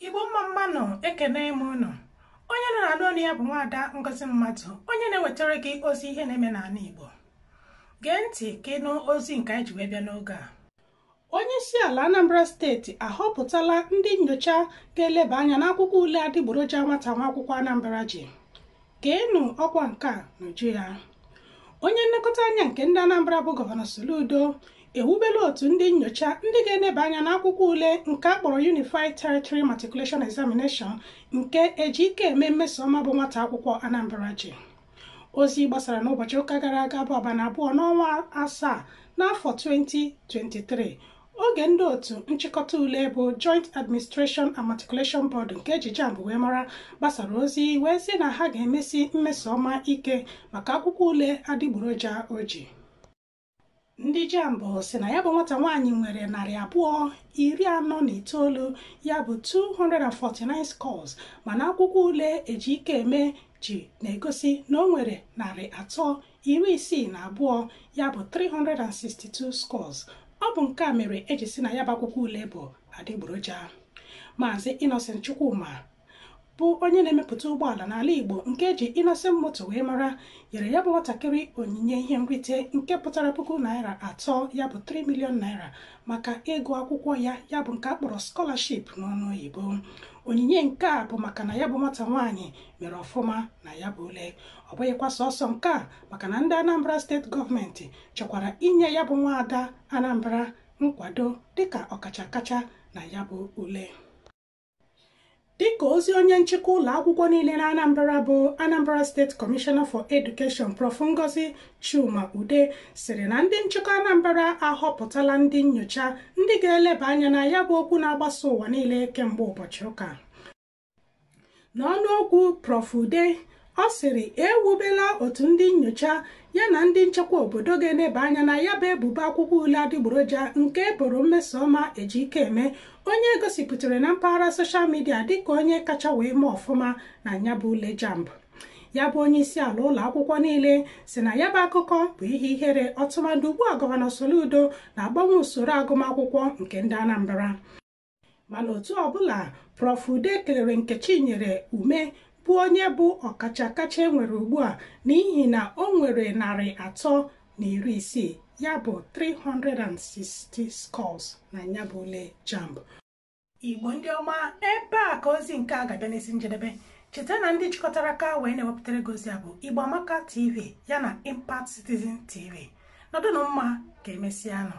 Igbo mma mmanụ, ekene m unu. Onye nọ na ọnụ ya bụ nwaada Ngozi Mmadụ, onye na-ewetara gị ozi ihe na-eme n'ala Igbo. Gee ntị ka ịnụ ozi nke anyị ji wee bịa n'oge a. Onye isi ala Anambra Steeti ahọpụtala ndị nyocha ga-eleba anya n'akwụkwọ ule adịgboroja nwata nwa akwụkwọ Anambra ji. Geenụ ọkwa nke a n'uju ya. Onye nlekọta anya nke ndị Anambra bụ Gọvanọ Soludo ewubela otu ndị nyocha ndị ga-eneba anya n'akwụkwọ ule nke a kpọrọ Unified Territory Matriculation Examination nke Ejike Eme Mmesoma bụ nwata akwụkwọ Anambra ji. Ozi gbasara n'ụbọchị ụka gara aga bụ abalị 2 n'ọnwa 7 n'afọ 2023, oge ndị otu nchịkọta ule bụ Joint Administration and Matriculation Board nke eji JAMB wee mara gbasara ozi wee sị na ha ga-emesi Mmesoma ike maka akwụkwọ ule adịgboroja o ji. Ndị JAMB sị na ya bụ nwata nwaanyị nwere 249, ya bụ 249 scores, mana akwụkwọ ule Ejike Eme ji na-egosi na o nwere 362, ya bụ 362 scores. Ọ bụ nke a mere eji si na ya bụ akwụkwọ ule bụ adịgboroja. Maazị Innocent Chukwuma bụ onye na-emepụta ụgbọala n'ala Igbo nke eji Innocent Moto wee mara nyere ya bụ nwatakịrị onyinye ihe nrite nke pụtara puku naira 3, ya bụ 3 million naira, maka ịgụ akwụkwọ ya, ya bụ nke a kpọrọ scholarship n'ọnụ oyibo. Onyinye nke a bụ maka na ya bụ nwata nwaanyị mere ọfụma na ya bụ ule. Ọ bụghịkwa sọsọ nke a, maka na ndị Anambra Steeti gọọmenti chọkwara inye ya bụ nwaada Anambra nkwado dịka ọkacha kacha na ya bụ ule. Dịka ozi onye nchịkwa ụlọ akwụkwọ niile na Anambra bụ Anambra State Commissioner for Education, Prof Ngozi Chuma Ude, sịrị na ndị nchịkwa Anambra ahọpụtala ndị nyocha ndị ga-eleba anya na ya bụ okwu na-agbasa ụwa niile kemgbe ụbọchị ụka. N'ọnụokwu Prof Ude, ọ sịrị ewubela otu ndị nyocha ya na ndị nchekwa obodo ga-eneba anya na ya bụ ebubo akwụkwọ ule adịgboroja nke eboro Mmesoma Ejike Eme, onye gosipụtara na mpaghara social media dịka onye kacha wee mee ọfụma na ya bụ ule JAMB. Ya bụ onye isi ala ụlọ akwụkwọ niile si na ya bụ akụkọ bụ ihe ihere, ọtụmadụ ugbu a Gọvanọ Soludo na-agbanwe usoro agụmakwụkwọ nke ndị Anambra. Mana otu ọbụla, Prof Ude kelere Nkechinyere Ume bụ onye bụ ọkacha kacha enwere ugbu a n'ihi na o nwere 360, ya bụ 360 scores na ya bụ ule JAMB. Igbo ndị ọma, ebe a ka ozi nke a ga-abịa n'isi njedebe. Cheta na ndị jikọtara aka wee na-ewepụtara gị ozi a bụ Igbo Amaka TV ya na Impact Citizen TV. Nọdụnụ mma, ka emesịanụ.